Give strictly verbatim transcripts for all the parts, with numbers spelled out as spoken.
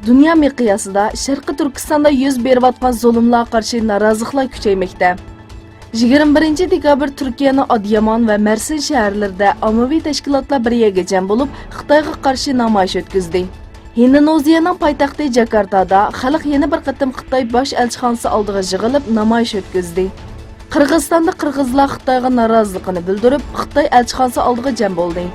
دۇنيا مىقياسىدا شەرقىي تۈركىستاندا يۈز بېرىۋاتقان زۇلۇملارغا قارشى نارازىلىقلار كۈچەيمەكتە. يىگىرمە بىرىنچى دېكابىر تۈركىيەنىڭ ئادىيامان ۋە مەرسىن شەھەرلىرىدە ئاممىۋى تەشكىلاتلار بىر يەرگە جەم بولۇپ، خىتايغا قارشى نامايىش ئۆتكۈزدى. ھىندونېزىيەنىڭ پايتەختى جاكارتادا خەلق يەنە بىر قېتىم خىتاي باش ئەلچىخانىسى ئالدىغا يىغىلىپ، نامايىش ئۆتكۈزدى. قىرغىزىستاندا قىرغىزلار خىتايغا نارازىلىقىنى بىلدۈرۈپ، خىتاي ئەلچىخانىسى ئالدىغا جەم بولدى.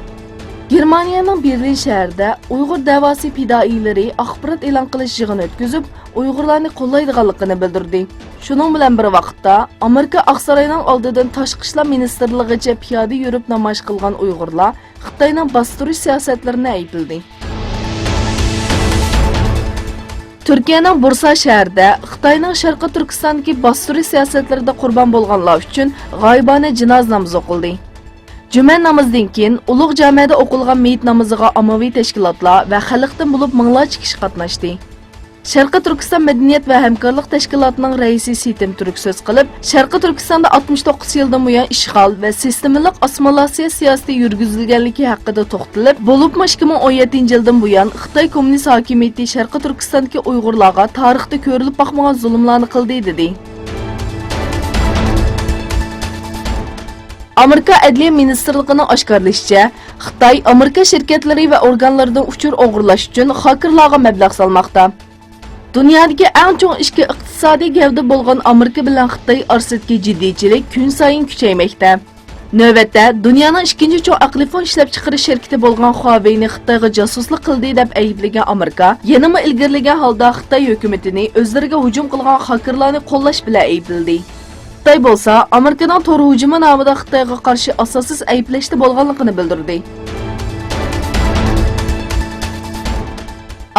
گېرمانىيەنىڭ بېرلىن شەھىرىدە ئۇيغۇر دەۋاسى پىدائىيلىرى ئاخبارات ئېلان قىلىش يىغىنى ئۆتكۈزۈپ، ئۇيغۇرلارنى قوللايدىغانلىقىنى بىلدۈردى. شۇنىڭ بىلەن بىر ۋاقىتتا، ئامېرىكا ئاقساراينىڭ ئالدىدىن تاشقى ئىشلار مىنىستىرلىقىغىچە پىيادە يۈرۈپ نامايىش قىلغان ئۇيغۇرلار خىتاينىڭ باستۇرۇش سىياسەتلىرىنى ئەيىبلىدى. تۈركىيەنىڭ بۇرسا شەھىرىدە خىتاينىڭ شەرقىي تۈركىستاندىكى باستۇرۇش سىياسەتلىرىدە قۇربان بولغانلار ئۈچۈن غايىبانە جىنازا نامىزى ئوقۇلدى. جۈمە نامىزىدىن كېيىن ئۇلۇغ جامەدە ئوقۇلغان مېيىت نامىزىغا ئاممىۋى تەشكىلاتلار ۋە خەلقتىن بولۇپ مىڭلارچە كىشى قاتناشتى. شەرقىي تۈركىستان مەدەنىيەت ۋە ھەمكارلىق تەشكىلاتىنىڭ رەئىسى سېتىم تۈرك سۆز قىلىپ، شەرقىي تۈركىستاندا ئاتمىش توققۇز يىلدىن بۇيان ئىشغال ۋە سىستېمىلىق ئاسسىمىلياتسىيە سىياسىتى يۈرگۈزۈلگەنلىكى ھەققىدە توختىلىپ، بولۇپمۇ ئىككى مىڭ ئون يەتتىنچى يىلدىن بۇيان خىتاي كوممۇنىست ھاكىمىيىتى شەرقىي تۈركىستاندىكى ئۇيغۇرلارغا تارىختا كۆرۈلۈپ باقمىغان زۇلۇملارنى قىلدى، دېدى. ئامېرىكا ئەدلىيە مىنىستىرلىقىنىڭ ئاشكارىلىشىچە، خىتاي ئامېرىكا شىركەتلىرى ۋە ئورگانلىرىدىن ئۇچۇر ئوغرىلاش ئۈچۈن خاكېرلارغا مەبلەغ سالماقتا. دۇنيادىكى ئەڭ چوڭ ئىككى ئىقتىسادىي گەۋدە بولغان ئامېرىكا بىلەن خىتاي ئارىسىدىكى جىددىيچىلىك كۈن سايىن كۈچەيمەكتە. نۆۋەتتە، دۇنيانىڭ ئىككىنچى چوڭ ئەقلىي فون ئىشلەپچىقىرىش شىركىتى بولغان خۇاۋېينى خىتايغا جاسۇسلۇق قىلدى دەپ ئەيىبلىگەن ئامېرىكا يەنىمۇ ئىلگىرىلىگەن ھالدا خىتاي ھۆكۈمىتىنى ئۆزلىرىگە ھۇجۇم قىلغان خاكېرلارنى قوللاش بىلەن ئەيىبلىدى. خىتاي بولسا ئامېرىكىنىڭ تور ھۇجۇمى نامىدا خىتايغا قارشى ئاساسسىز ئەيىبلەشتە بولغانلىقىنى بىلدۈردى.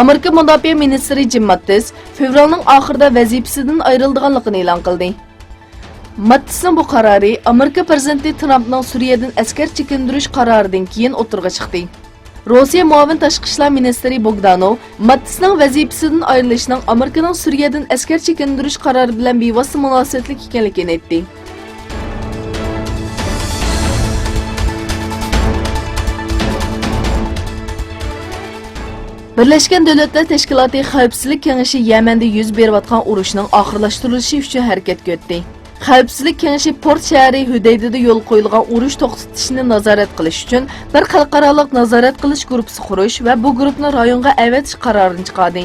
ئامېرىكا مۇداپىئە مىنىستىرى جىم ماتتىس فېۋرالنىڭ ئاخىرىدا ۋەزىپىسىدىن ئايرىلىدىغانلىقىنى ئېلان قىلدى. ماتتىسنىڭ بۇ قارارى ئامېرىكا پىرېزىدېنتى ترامپنىڭ سۈرىيەدىن ئەسكەر چېكىندۈرۈش قارارىدىن كېيىن ئوتتۇرىغا چىقتى. روسىيە مۇئاۋىن تاشقى ئىشلار مىنىستىرى بوگدانوۋ ماتتىسنىڭ ۋەزىپىسىدىن ئايرىلىشىنىڭ ئامېرىكىنىڭ سۈرىيەدىن ئەسكەر چېكىندۈرۈش قارارى بىلەن بىۋاسىتە مۇناسىۋەتلىك ئىكەنلىكىنى ئېيتتى. بىرلەشكەن دۆلەتلەر تەشكىلاتى خەۋپسىزلىك كېڭىشى يەمەندە يۈز بېرىۋاتقان ئۇرۇشنىڭ ئاخىرلاشتۇرۇلۇشى ئۈچۈن ھەرىكەتكە ئۆتتى. خەۋپسىزلىك كېڭىشى پورت شەھىرى ھۈدەيدىدە يولغا قويۇلغان ئۇرۇش توختىتىشنى نازارەت قىلىش ئۈچۈن بىر خەلقئارالىق نازارەت قىلىش گۇرۇپپىسى قۇرۇش ۋە بۇ گۇرۇپپىنى رايونغا ئەۋەتىش قارارىنى چىقاردى.